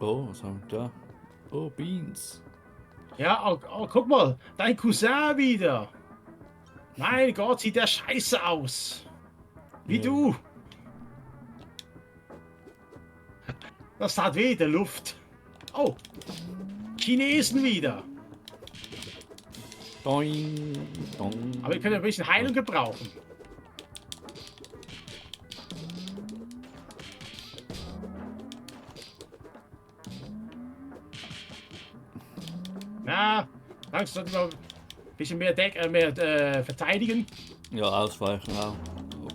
Oh, was haben wir da? Oh, Beans. Ja, oh, guck mal, dein Cousin wieder. Mein Gott, sieht der scheiße aus. Wie Ja. du. Das tat weh in der Luft. Oh, Chinesen wieder. Doing, dong. Aber wir können ein bisschen Heilung gebrauchen. Na, langsam sollten wir ein bisschen mehr, verteidigen. Ja, ausweichen auch.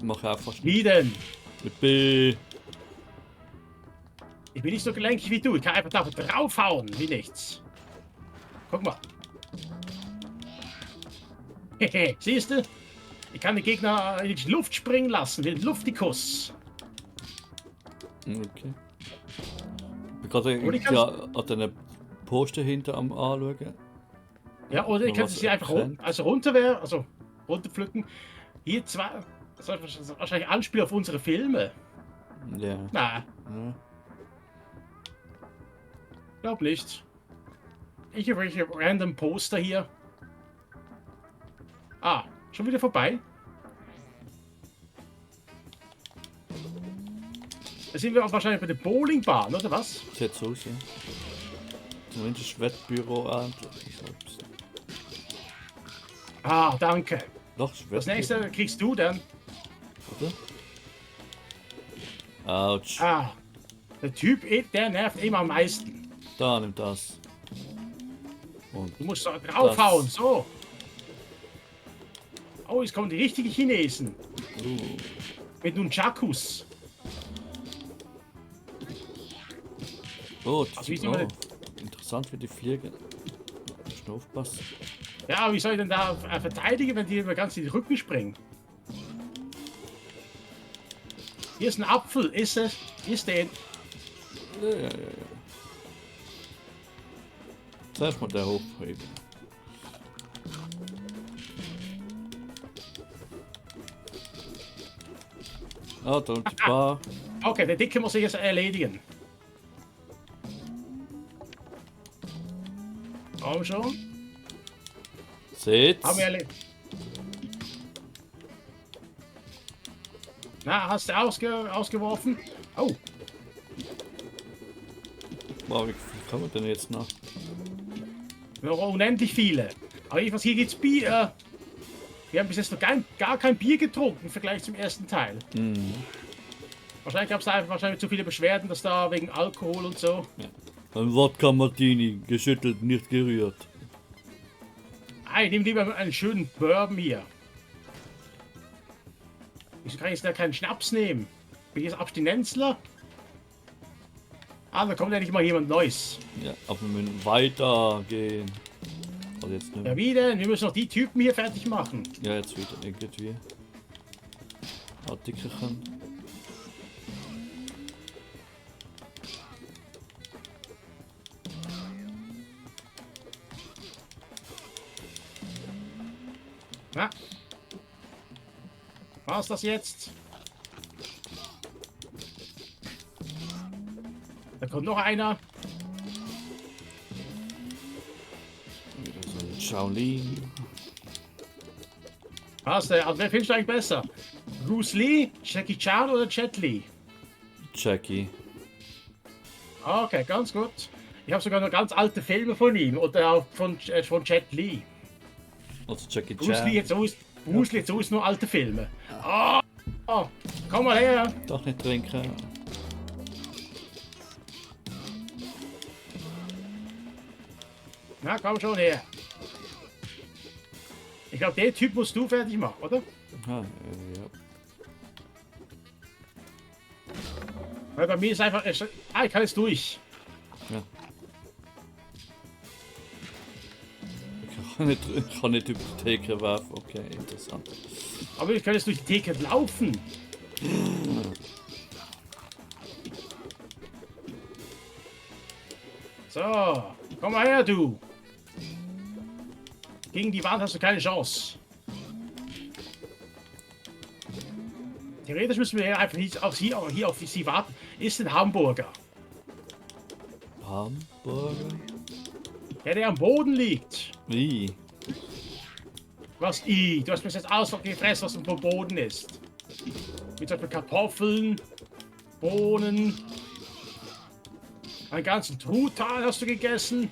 Mach einfach schnell. Wie denn? Mit B. Ich bin nicht so gelenkig wie du. Ich kann einfach da draufhauen, wie nichts. Guck mal. Hehe, siehst du? Ich kann den Gegner in die Luft springen lassen, wie ein Luftikus. Okay. Ich bin gerade Oder ich kann- an den Posten hinter am anschauen. Ja, oder ich Noch könnte was sie einfach erkennt. runterpflücken. Hier zwei, das ist wahrscheinlich Anspiel auf unsere Filme. Ja. Na, Ja. glaub nicht. Ich habe welche random Poster hier. Ah, schon wieder vorbei. Da sind wir auch wahrscheinlich bei der Bowlingbahn, oder was? Sieht so aus, ja. Zumindest Wettbüro endlich. Ah, danke. Doch, das Das Wettbüro. nächste kriegst du dann. Oder? Autsch. Ah, der Typ, der nervt immer am meisten. Da, nimm das. Und Du musst da draufhauen, Das. so. Oh, jetzt kommen die richtigen Chinesen. Mit Nunchakus. Oh, Also, wie sind wir denn? interessant, wie die fliegen. Schnell aufpassen. Ja, wie soll ich denn da verteidigen, wenn die mir ganz in den Rücken springen? Hier ist ein Apfel, ist es? Ist den? Ja. Zuerst mal den hochheben. Ah, da und die Bar. Okay, der Dicke muss ich jetzt erledigen. Komm schon. Seht's? Haben wir erledigt. Na, hast du ausgeworfen? Oh, Wow, wie viel kann man denn jetzt noch? noch unendlich viele. Aber jedenfalls hier gibt's Bier. Wir haben bis jetzt noch gar kein Bier getrunken im Vergleich zum ersten Teil. Mhm. Wahrscheinlich gab es da einfach wahrscheinlich zu viele Beschwerden, dass da wegen Alkohol und so. Ein Wodka Martini, geschüttelt, nicht gerührt. Ich nehme lieber einen schönen Bourbon hier. Wieso kann ich jetzt da keinen Schnaps nehmen? Bin ich jetzt Abstinenzler? Ah, da kommt ja nicht mal jemand Neues. Ja, aber wir müssen weitergehen. Also jetzt nicht mehr. Ja, wie denn? Wir müssen noch die Typen hier fertig machen. Ja, jetzt wieder irgendwie. Artikelchen. Na? Was das jetzt? Da kommt noch einer. Wieder so ein Shaolin. Was? Also wer findest du eigentlich besser? Bruce Lee, Jackie Chan oder Jet Li? Jackie. Okay, ganz gut. Ich habe sogar noch ganz alte Filme von ihm oder auch von Jet Li. Also Jackie Bruce Lee Chan. jetzt so ist nur alte Filme. Oh, komm mal her. Doch nicht trinken. Na, komm schon her. Ich glaube, den Typ musst du fertig machen, oder? Aha, ja. Weil bei mir ist einfach... ich kann jetzt durch. Ja. Ich kann nicht über die Theke werfen. Okay, interessant. Aber ich kann jetzt durch die Theke laufen. So, komm mal her, du. Gegen die Wand hast du keine Chance. Theoretisch müssen wir hier einfach hier auf sie warten. Ist ein Hamburger. Hamburger? Ja, der am Boden liegt. Wie? Was i? Du hast mir jetzt ausgefressen, was vom Boden ist. Mit zum Beispiel Kartoffeln, Bohnen. Einen ganzen Truthahn hast du gegessen.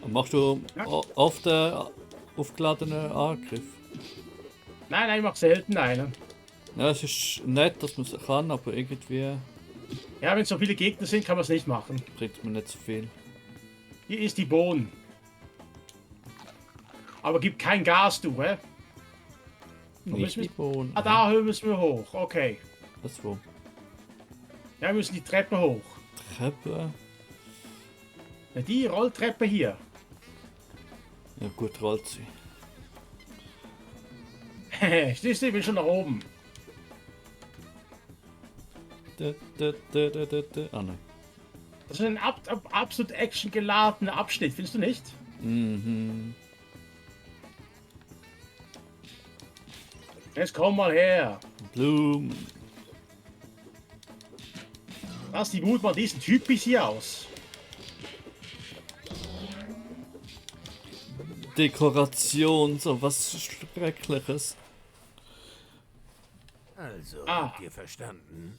Machst du Ja. oft aufgeladenen Angriff? Nein, ich mach selten einen. Ja, es ist nett, dass man es kann, aber irgendwie Ja, wenn so viele Gegner sind, kann man es nicht machen. bringt mir nicht so viel. Hier ist die Bohnen. Aber gib kein Gas, du, hä? Nicht die Bohnen. Ah, da müssen wir hoch. Okay. Das wo? Ja, wir müssen die Treppe hoch. Treppe. Ja, die Rolltreppe hier. Ja gut, rollt sie. Siehst du, ich bin schon nach oben. Ah nein. Das ist ein absolut actiongeladener Abschnitt, findest du nicht? Mhm. Jetzt komm mal her. Blumen. Lass die Wut mal diesen Typis hier aus. Dekoration, so was Schreckliches. Also, Ah. habt ihr verstanden?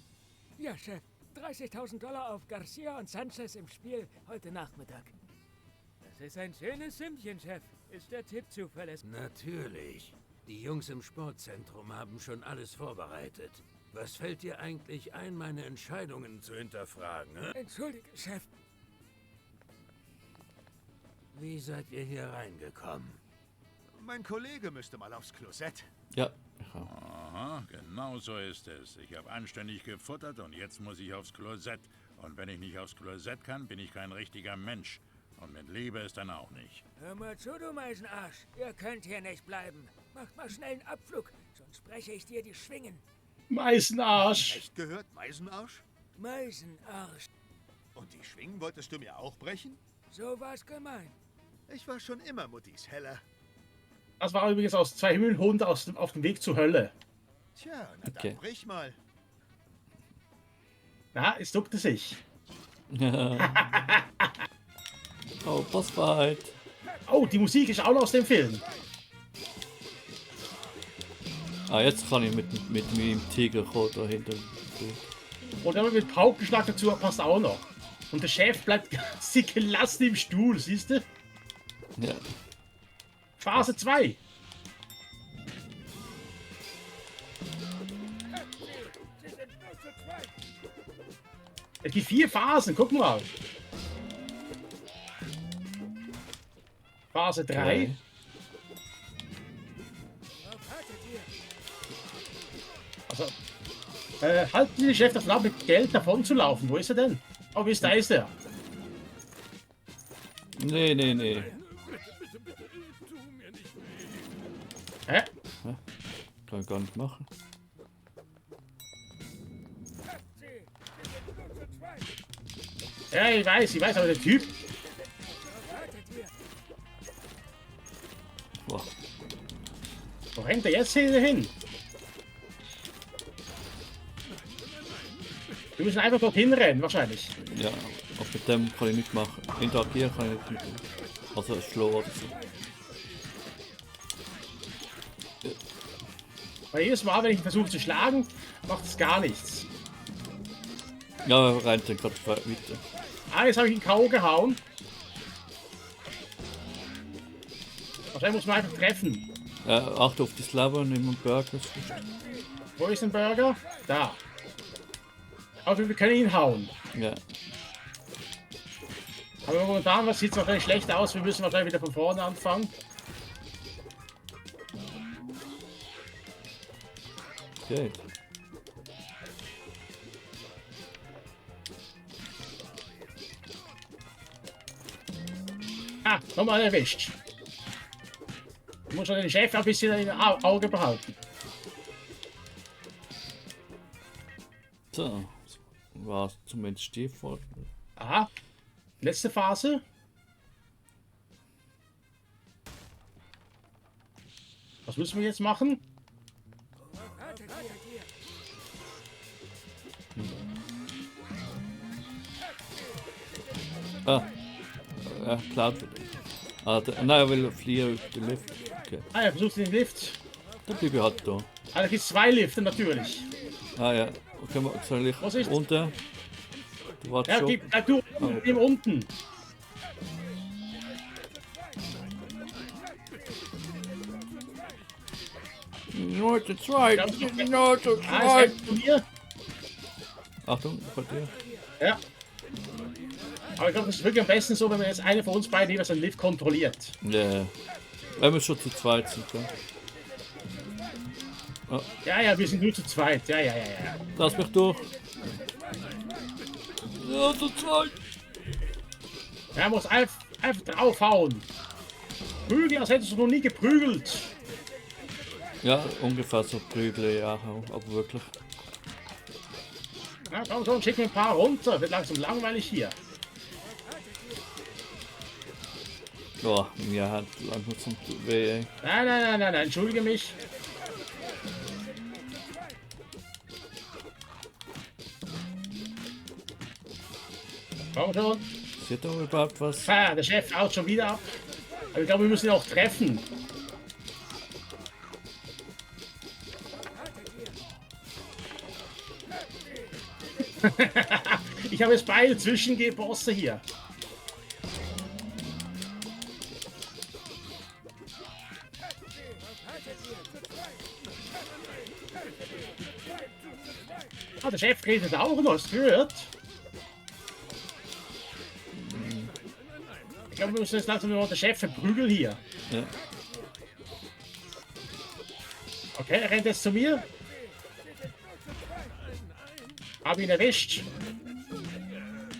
Ja, Chef. 30.000 Dollar auf Garcia und Sanchez im Spiel heute Nachmittag. Das ist ein schönes Sümmchen, Chef. Ist der Tipp zuverlässig? Natürlich. Die Jungs im Sportzentrum haben schon alles vorbereitet. Was fällt dir eigentlich ein, meine Entscheidungen zu hinterfragen? Entschuldige, Chef. Wie seid ihr hier reingekommen? Mein Kollege müsste mal aufs Klosett. Ja. Aha, genau so ist es. Ich habe anständig gefuttert und jetzt muss ich aufs Klosett. Und wenn ich nicht aufs Klosett kann, bin ich kein richtiger Mensch. Und mit Liebe ist dann auch nicht. Hör mal zu, du Meisenarsch. Ihr könnt hier nicht bleiben. Macht mal schnell einen Abflug, sonst breche ich dir die Schwingen. Meißenarsch. Echt gehört, Meisenarsch? Meisenarsch. Und die Schwingen wolltest du mir auch brechen? So war's gemeint. Ich war schon immer Muttis Heller. Das war übrigens aus 2 Himmelhunde auf dem Weg zur Hölle. Tja, na Okay. dann brich mal. Na, es duckte sich. Oh, Bossfight. Oh, die Musik ist auch noch aus dem Film. Ah, jetzt kann ich mit meinem Tiger da hinter. Und wenn man mit Paukenschlag dazu passt auch noch. Und der Chef bleibt ganz gelassen im Stuhl, siehst du? Ja. Phase 2. Sie sind nur zu zweit. Es gibt 4 Phasen, guck mal. Phase 3. Okay. Worauf wartet ihr? Also, halten die Chef davon ab, mit Geld davon zu laufen. Wo ist er denn? Oh, wie ist da ist er? Nee. Hä? Kann ich gar nicht machen. Sie sind nur zu zweit. Ja, ich weiß, aber der Typ. Worauf wartet ihr? Boah. Wo rennt er jetzt hier hin? Wir müssen einfach dorthin rennen, wahrscheinlich. Ja, aber mit dem kann ich nicht machen. Interagieren kann ich nicht mit dem. Also schlagen oder so. Weil jedes Mal, wenn ich ihn versuche zu schlagen, macht es gar nichts. Ja, er rennt dann gerade weiter. Ah, jetzt habe ich ihn K.O. gehauen. Wahrscheinlich muss man einfach treffen. Achte auf das Leben, nimm einen Burger. Wo ist ein Burger? Da. Aber wir können ihn hauen. Ja. Aber momentan sieht es wahrscheinlich schlecht aus. Wir müssen wahrscheinlich wieder von vorne anfangen. Geht. Ah, nochmal erwischt. Ich muss schon den Chef ein bisschen im Auge behalten. So. war es zumindest Stiefel. Aha. Letzte Phase. Was müssen wir jetzt machen? Ah. Ja, klar. Ah, nein, er will fliehen auf den Lift. Okay. Ah ja, versucht den Lift. Dann bleibe ich halt da. Ah, da gibt es 2 Lifte natürlich. Ah ja. Okay, soll ich Was ist? unten? Du wartest Ja, schon. bleib du im unten. Nur zu zweit. Nur zu Ah, zweit. ist zu mir. Achtung, bei dir. Ja. Aber ich glaube, das ist wirklich am besten so, wenn wir jetzt einer von uns beiden jeweils einen Lift kontrolliert. Ja. Wenn wir schon zu zweit sind, dann. Ja, ja, wir sind nur zu zweit. Ja, ja, ja, ja. Lass mich durch. Ja, zu zweit. Er muss einfach draufhauen. Prügel, als hättest du noch nie geprügelt. Ja, ungefähr so Prügel, ja, aber wirklich. Na komm schon, schick mir ein paar runter. Wird langsam langweilig hier. Oh, mir hat langsam weh. Nein, entschuldige mich. Komm schon. Sieht da überhaupt was? Ah, der Chef haut schon wieder ab. Aber ich glaube, wir müssen ihn auch treffen. Ich habe jetzt beide Zwischengebosse hier. Ah, der Chef redet auch noch, hast du gehört? Ich glaube, wir müssen jetzt langsam noch den Chef verprügeln hier. Ja. Okay, er rennt jetzt zu mir. Hab ihn erwischt.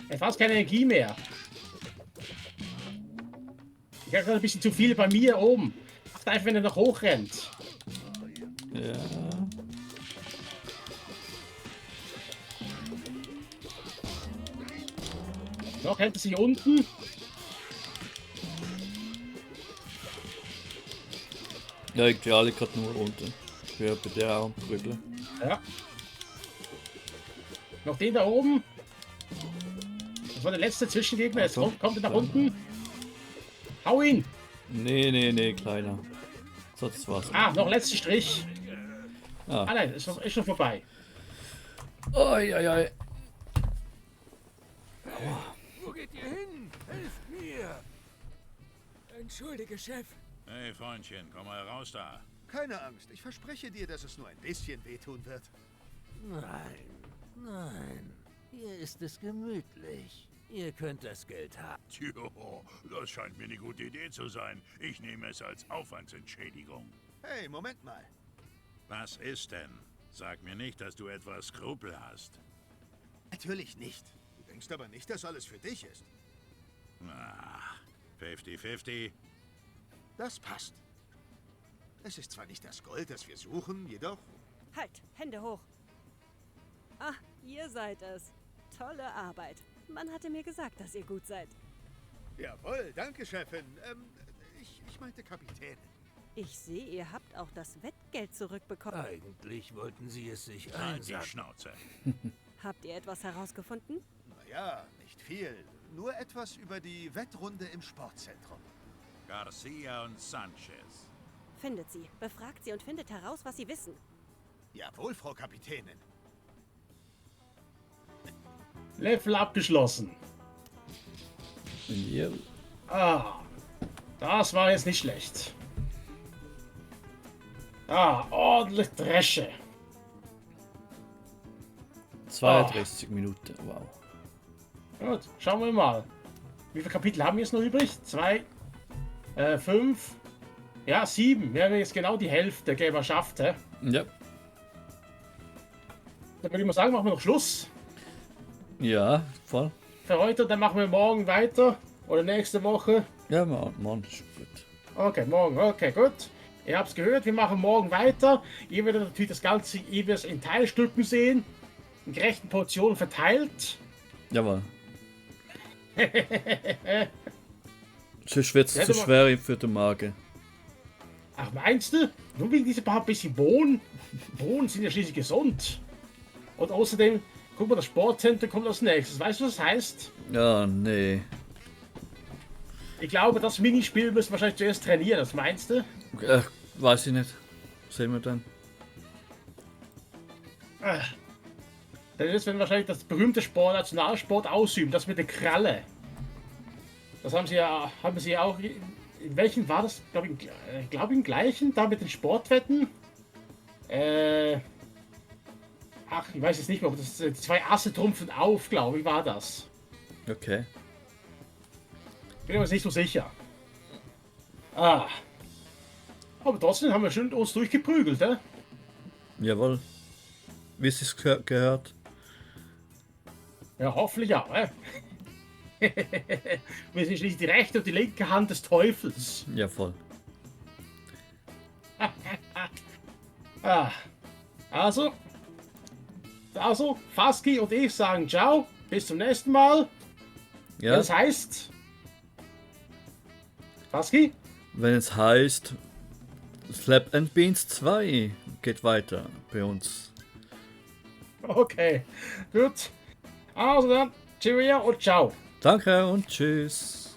Er hat fast keine Energie mehr. Ich habe gerade ein bisschen zu viel bei mir oben. Macht einfach, wenn er noch hoch rennt. Ja. Noch hält er sich unten. Ja, ich gehe alle gerade nur unten. Ich bin bei der auch am Prügeln. Ja. Noch den da oben. Das war der letzte Zwischengegner. Jetzt Achtung. kommt er nach unten. Hau ihn! Nee, kleiner. So, das war's. Ah, noch letzter Strich. Ah. Ah nein, ist schon vorbei. Oi. Wo geht ihr hin? Helft mir! Entschuldige, Chef. Hey, Freundchen, komm mal raus da. Keine Angst, ich verspreche dir, dass es nur ein bisschen wehtun wird. Nein. Hier ist es gemütlich. Ihr könnt das Geld haben. Tjo, das scheint mir eine gute Idee zu sein. Ich nehme es als Aufwandsentschädigung. Hey, Moment mal. Was ist denn? Sag mir nicht, dass du etwas Skrupel hast. Natürlich nicht. Du denkst aber nicht, dass alles für dich ist. Ach, 50-50. Das passt. Es ist zwar nicht das Gold, das wir suchen, jedoch... Halt, Hände hoch. Ah, ihr seid es. Tolle Arbeit. Man hatte mir gesagt, dass ihr gut seid. Jawohl, danke, Chefin. Ich meinte Kapitän. Ich sehe, ihr habt auch das Wettgeld zurückbekommen. Eigentlich wollten sie es sich Halt die einsacken. Schnauze. Habt ihr etwas herausgefunden? Naja, nicht viel. Nur etwas über die Wettrunde im Sportzentrum. Garcia und Sanchez. Findet sie, befragt sie und findet heraus, was sie wissen. Jawohl, Frau Kapitänin. Level abgeschlossen. Ja. Ah, das war jetzt nicht schlecht. Ah, ordentlich Dresche. 32 Minuten, wow. Gut, schauen wir mal. Wie viele Kapitel haben wir jetzt noch übrig? 2, 5, ja 7. Wir haben jetzt genau die Hälfte geschafft. Hä? Ja. Dann würde ich mal sagen, machen wir noch Schluss Ja, voll. für heute. Dann machen wir morgen weiter oder nächste Woche. Ja, Mann, ist gut. Okay, morgen. Okay, gut. Ihr habt es gehört, wir machen morgen weiter. Ihr werdet natürlich das Ganze jeweils in Teilstücken sehen. in gerechten Portionen verteilt. Jawohl. Sonst wird es Ja, zu du- schwer für den Magen. Ach, meinst du? Nur wegen dieser paar bisschen Bohnen? Bohnen sind ja schließlich gesund. Und außerdem, guck mal, das Sportcenter kommt als nächstes. Weißt du, was das heißt? Ja, nee. Ich glaube, das Minispiel müssen wir wahrscheinlich zuerst trainieren. Was meinst du? Weiß ich nicht. Sehen wir dann. Dann ist, wenn wir wahrscheinlich das berühmte Nationalsport ausüben, das mit der Kralle. Das haben sie ja auch. In welchen war das? Ich glaube im gleichen, da mit den Sportwetten. Ach, ich weiß jetzt nicht mehr, ob das die 2 Asse trumpfen auf, glaube ich, war das. Okay. Bin mir jetzt nicht so sicher. Ah. Aber trotzdem haben wir schon uns durchgeprügelt, ne? Jawohl. Wie es sich gehört. Ja, hoffentlich auch, ne? Wir sind schließlich die rechte und die linke Hand des Teufels. Ja, voll. Ah. Also, Faski und ich sagen ciao, bis zum nächsten Mal. Ja, Das heißt... Faski? wenn es heißt Slap and Beans 2 geht weiter bei uns. Okay, gut. Also dann, cheerio und ciao. Danke und tschüss.